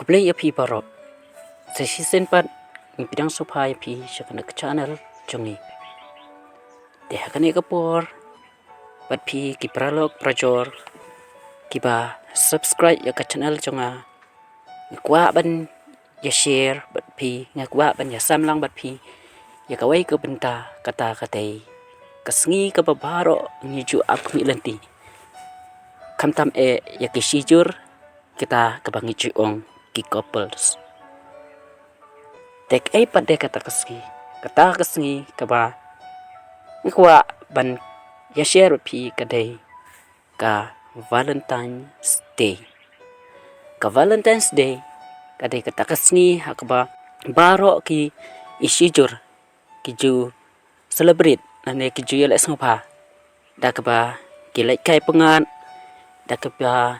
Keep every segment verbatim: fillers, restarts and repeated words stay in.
Khublei ïa phi baroh. Sa shisien pat ngi pdiang sngewbha ïa phi sha kane ka channel jong ngi. Te ha kane ka por, bad phi ki paralok parajor kiba subscribe ïa ka channel jong nga, nga kwah ban ïa share bad phi, nga kwah ban ïa samlang bad phi ïa kawei ka bynta, kata ka dei ka sngi kaba baroh ngi ju ap khmih lynti, khamtam eh ïa ki shijur, kita kaba ngi ju ong ki couples. Te kaei pat de kata ka sngi? Kata ka sngi kaba nga kwah ban ïa share bad phi ka dei ka Valentine's Day. Ka Valentine's Day ka dei kata ka sngi ha kaba baroh ki shijur ki ju celebrate lane ki ju ïaleh sngewbha da kaba ki leit kai pyngngad, da kaba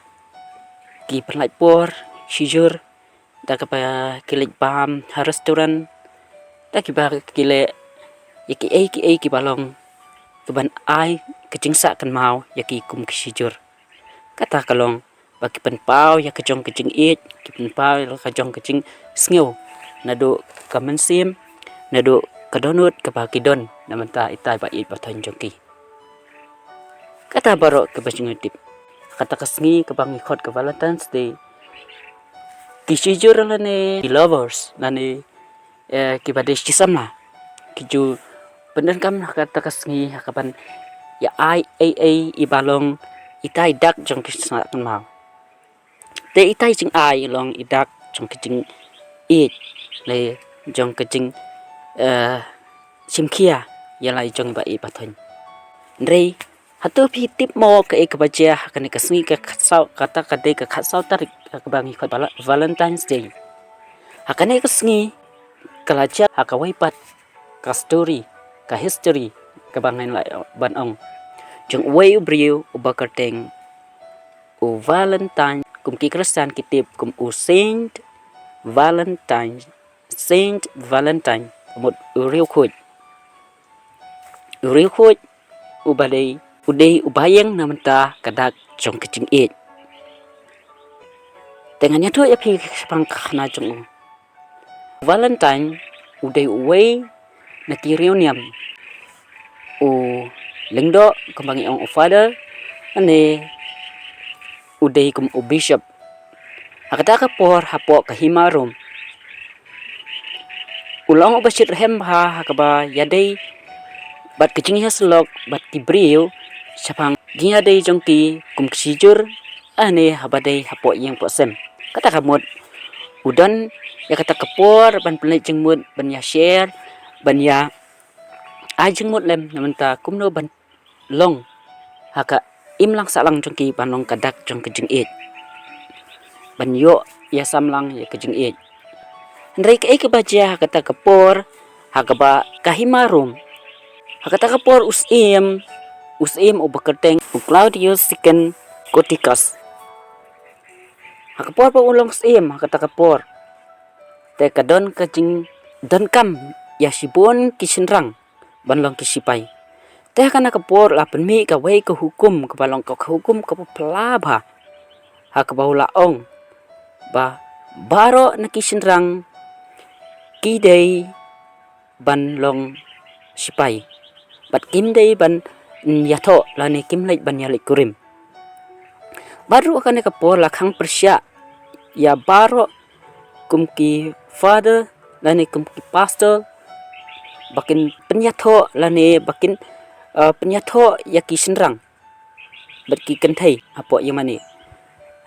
ki pynlait por shijur, da kaba ki leit bam ha restaurant, da kaba ki leh ïa kiei kiei kiba long kaban ai ka jingsah kynmaw ïa ki kum ki shijur. Kata ka long ba ki pynpaw ïa ka jong ka jingïeit, ki pynpaw ïa ka jong ka jingsngew, naduh ka mynsiem, naduh ka dohnud kaba ki don na bynta itai ba ïeit ba thoiñ jong ki. Kata baroh kaba jingtip. Kata ka sngi kaba ngi khot ka Valentine's Day, ki shijur lane ki lovers lane eh, kiba dei shi samla ki ju pyndonkam ha kata ka sngi ha kaban ïa ai ei ei iba long itai dak jong ki jingsah kynmaw. Te itai jingai long i dak jong ki jingïeit, le jong ki jing, eh, shim khia ïa la i jong ba ïeit ba thoiñ. Hynrei hato phi tip mo kaei kaba jia ha kane ka sngi ka khatsaw, kata ka dei ka khatsaw tarik ha kaba ngi khot Val-, Valentine's Day? Ha kane ka sngi ka la jia ha kawei pat ka story, ka history kaba ngin lah ban ong jong uwei u briew uba kyrteng u Valentine, kum ki Khristan ki tip kum u Saint Valentine, Saint Valentine, mut u riewkhuid. U riewkhuid uba dei, u dei uba ïeng na bynta ka dak jong ka jingïeit. Te ngan ïathuh ïa phi shaphang ka khana jong u. Valentine u dei uwei na ki riewniam u lyngdoh, kumba ngi ong u father, lane u dei kum u bishop. Ha kata ka por hapoh ka hima Rom, u long uba shitrhem bha ha kaba ïadei bad ka jingïasyllok bad ki briew shaphang jingïadei jong ki kum ki shijur, lane haba dei hapoh ïing poh sem. Kata ka mut u don ïa kata ka por ban pynleit jingmut, ban ïa share, ban ïa ai jingmut lem na bynta kumno ban long ha ka imlang sahlang jong ki, ban long ka dak jong ka jingïeit, ban ïoh ïa samlang ïa ka jingïeit. Hynrei kaei kaba jia ha kata ka por ha kaba ka hima Rom? Ha kata ka por u syiem, u syiem uba kyrteng u Claudius Second Gothicus, ha ka por ba u long syiem ha kata ka por, te ka don ka jingdonkam ïa shibun ki shynrang ban long ki sipai. Te ha kane ka por la pynmih kawei ka hukum kaba long ka hukum kaba phylla bha, ha kaba u la ong ba baroh na ki shynrang ki dei ban long sipai, bad kim dei ban ïathoh lane kim leit ban ïaleit kurim. Bad ruh ha kane ka por la khang pyrshah ïa baroh kum ki father lane kum ki pastor ba kin pynïathoh lane ba kin, eh, pynïathoh ïa ki shynrang bad ki kynthei hapoh ïingmane.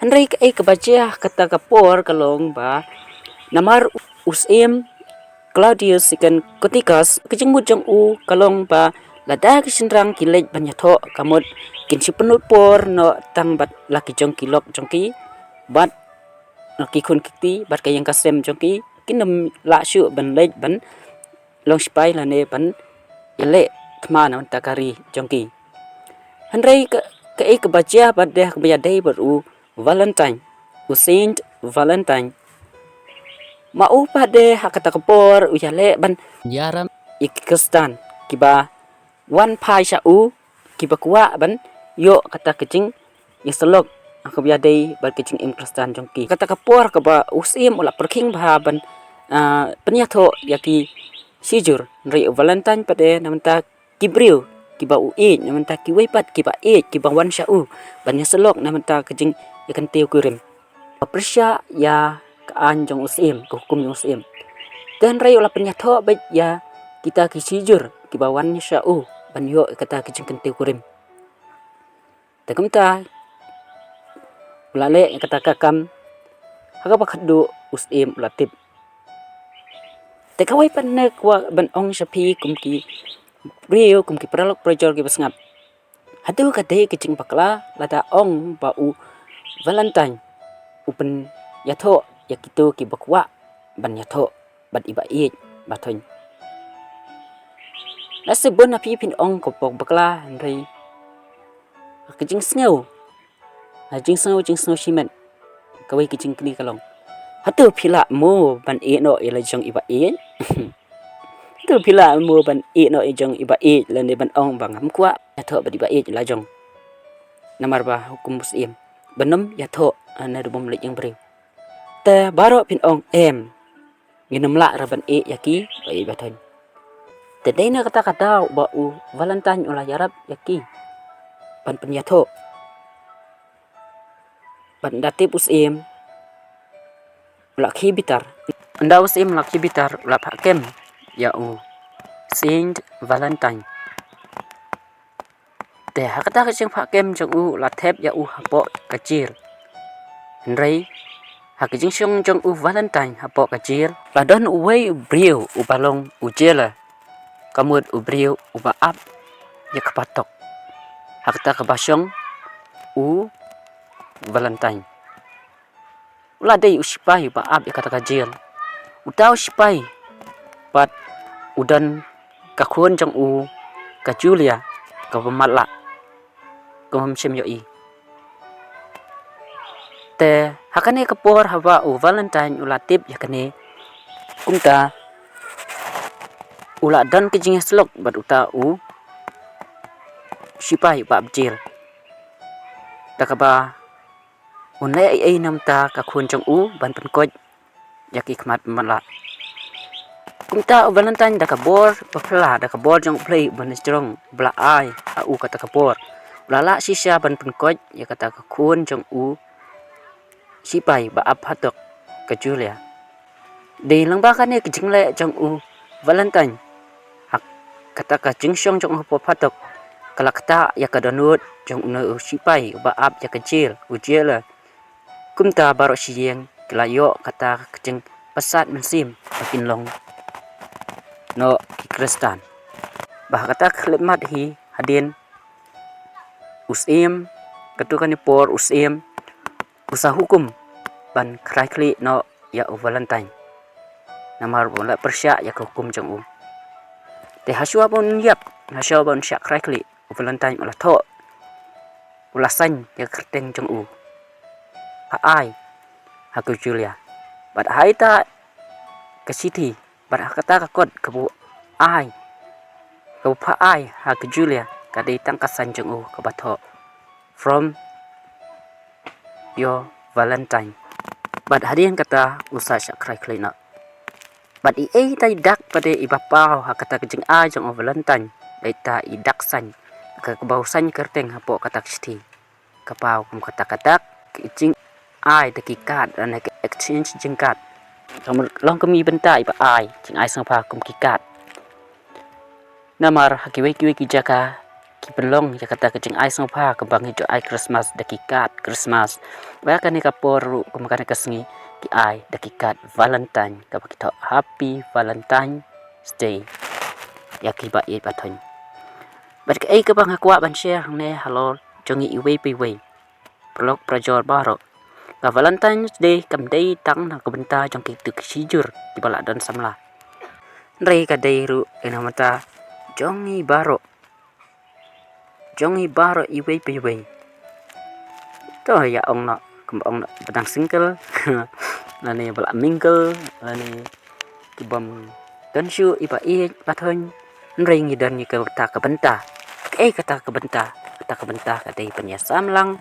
Hynrei kaei kaba jia ha kata ka por ka long ba namar u syiem Claudius Second Gothicus, ka jingmut jong u ka long ba lada ki shynrang ki leit ban ïathoh, ka mut kin shu pynlut por noh tang bad la ki jong ki lok jong ki bad la ki khun ki kti bad ka ïing ka sem jong ki, kin ym lah shuh ban leit ban long sipai lane ban ïaleh thma na bynta ka ri jong ki. Hynrei ka, kaei kaba jia pat de ha kaba ïadei bad u Valentine, u Saint Valentine? Ma u pat de ha kata ka por u ïaleh ban ïaram ïa ki Khristan kiba wan phai sha u, kiba kwah ban ïoh kata ka jingïasyllok kaba ïadei bad ka jingim Khristan jong ki. Kata ka por kaba u Syiem u la pyrkhing bha ban, ah, pynïathoh ïa ki shijur, hynrei u Valentine pat de na bynta ki briew kiba u ïeit, na bynta kiwei pat kiba ïeit kiba wan sha u ban ïasyllok na bynta ka jingïakyntiew kurim, ba pyrshah ïa ka aiñ jong u Syiem, ka hukum jong u Syiem. Te hynrei u la pynïathoh beit ïa kita ki shijur kiba wan sha u ban ïoh ïa kata ka jingkyntiew kurim. Te kumta u la leh ïa kata ka kam ha kaba khatduh u Syiem u la tip. Te kawei pat ne kwah ban ong sha phi kum ki briew, kum ki paralok parajor kiba sngap. Hato ka dei ka jingbakla lada ong ba u Valentine u pynïathoh ïa kito kiba kwah ban ïathoh bad iba ïeit ba thoiñ? Lehse bun na phi phin ong ka pok bakla, hynrei ha ka jingsngew, ha jingsngew, jingsngew shimet, kawei ka jingkylli ka long, hato phi lah mo ban ïeh noh ïa la jong iba ïeit? Hato phi lah mo ban ïeh noh ïa jong iba ïeit lane ban ong ba ngam kwah ïathoh bad iba ïeit la jong? Namar ba hukum u Syiem ban ym ïathoh, ah, na ruh bym leit ïing briew. Te baroh phin ong em, ngin ym lah ruh ban ïeh ïa ki ba ïeit ba thoiñ. Te dei na kata ka daw ba u Valentine u la ïarap ïa ki ban pynïathoh. Bad ynda tip u Syiem u la khie bitar. Ynda u Syiem u la khie bitar u la phah kem ïa u Saint Valentine. Te ha kata ka jingphah kem jong u la thep ïa u hapoh ka jel. Hynrei ha ka jingshong jong u Valentine hapoh ka jel la don uwei u briew uba long u jailer, ka mut u briew uba ap ïa ka phatok. Ha kata kaba shong u Valentine u la dei u sipai uba ap ïa kata ka jel. Uta u sipai pat u don ka khun jong u ka Julia kaba matlah, kaba ym shym ïohi. Te ha kane ka por haba u Valentine u la tip ïa kane, kumta u la don ka jingïasyllok bad uta u sipai uba ap jel, da kaba un leh ei ei namar ka khun jong u ban pynkoit ïa ki khmat matlah. Kumta u Valentine da ka bor ba phylla, da ka bor jong U Blei uba nejrong ba la ai ha u kata ka bor, u la lah shisha ban pynkoit ïa kata ka khun jong u sipai ba ap phatok ka Julia. Dei lyngba kane ka jingleh jong u Valentine ha kata ka jingshong jong u hapoh phatok, ka la ktah ïa ka dohnud jong une u sipai uba ap ïa ka jel, u jailer. Kumta baroh shi ïing ki la ïoh kata ka jingpasad mynsiem ba kin long noh ki Khristan. Ba ha kata ka khyllipmat hi hadien u Syiem, katto katne por u Syiem u sa hukum ban khrai khlieh noh ïa u Valentine. Namar ba u la pyrshah ïa ka hukum jong u. Te hashwa ba un ïap, hashwa ba un shah khrai khlieh, u Valentine u la thoh, u la sain ïa ka kyrteng jong u, phah ai ha ka Julia. Bad ha ita ka shithi bad ha kata ka kot kaba u ai, kaba u phah ai ha ka Julia, ka dei tang ka sain jong u kaba thoh, "From your Valentine." Bad hadien kata u sa shah khrai khlieh noh. Bad i ei ita i dak pat de iba paw ha kata ka jingai jong u Valentine, da ita i dak sain, kaba u sain kyrteng hapoh kata ka shithi, ka paw kum kata ka dak ka jingai da ki kad, lane ka exchange jingkad. Ka mut long kum i bynta iba ai jingai sngewbha kum ki kad. Namar ha kiwei kiwei ki jaka ki pynlong ïa kata ka jingai sngewbha kaba ngi ju ai Christmas da ki kad Christmas. Ba kane ka por ruh, kum kane ka sngi, ki ai da ki kad Valentine kaba ki thoh Happy Valentine's Day ïa kiba ïeit ba thoiñ. Bad kaei kaba nga kwah ban share hangne halor jong ngi iwei pa iwei, paralok parajor baroh, ka Valentine's Day kam dei tang na ka bynta jong kito ki shijur kiba la don samla. Hynrei ka dei ruh ïa na ka bynta jong ngi baroh, jong ngi baroh iwei pa iwei. To ïa ong noh, kumba ong noh, ba dang single lane ba la mingle, lane kibym don shuh iba ïeit ba thoiñ, hynrei ngi don ïa kata ka bynta. Kaei kata ka bynta? Kata ka bynta ka dei ban ïasam lang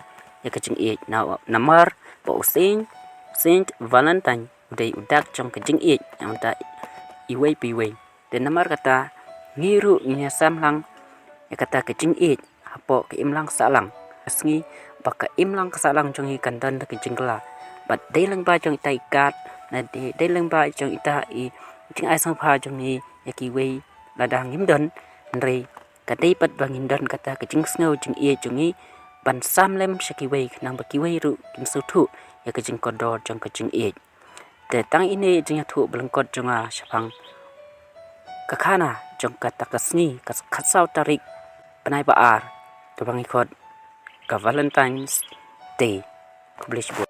ïa ka jingïeit. Namar ba u Saint, Saint Valentine u dei u dak jong ka jingïeit na ka bynta iwei pa iwei. Te namar kata ngi ruh ngin ïa sam lang ïa kata ka jingïeit hapoh ka imlang sahlang. Ka sngi ba ka imlang ka sahlang jong ngi kan don da ka jingkylla. Bad dei lyngba jong ita i kad, lane dei lyngba jong ita i jingai sngewbha jong ngi ïa kiwei lada ngim don, hynrei ka dei pat ba ngin don kata ka jingsngew jingïeit jong ngi ban sam lem sha kiwei khnang ba kiwei ruh kin sngewthuh ïa ka jingkordor jong ka jingïeit. Te tang ine i jingïathuh ba lyngkot jong nga shaphang ka khana jong kata ka sngi, ka khatsaw tarik bnai ba ar, kaba ngi khot ka Valentine's Day. Khublei shibun.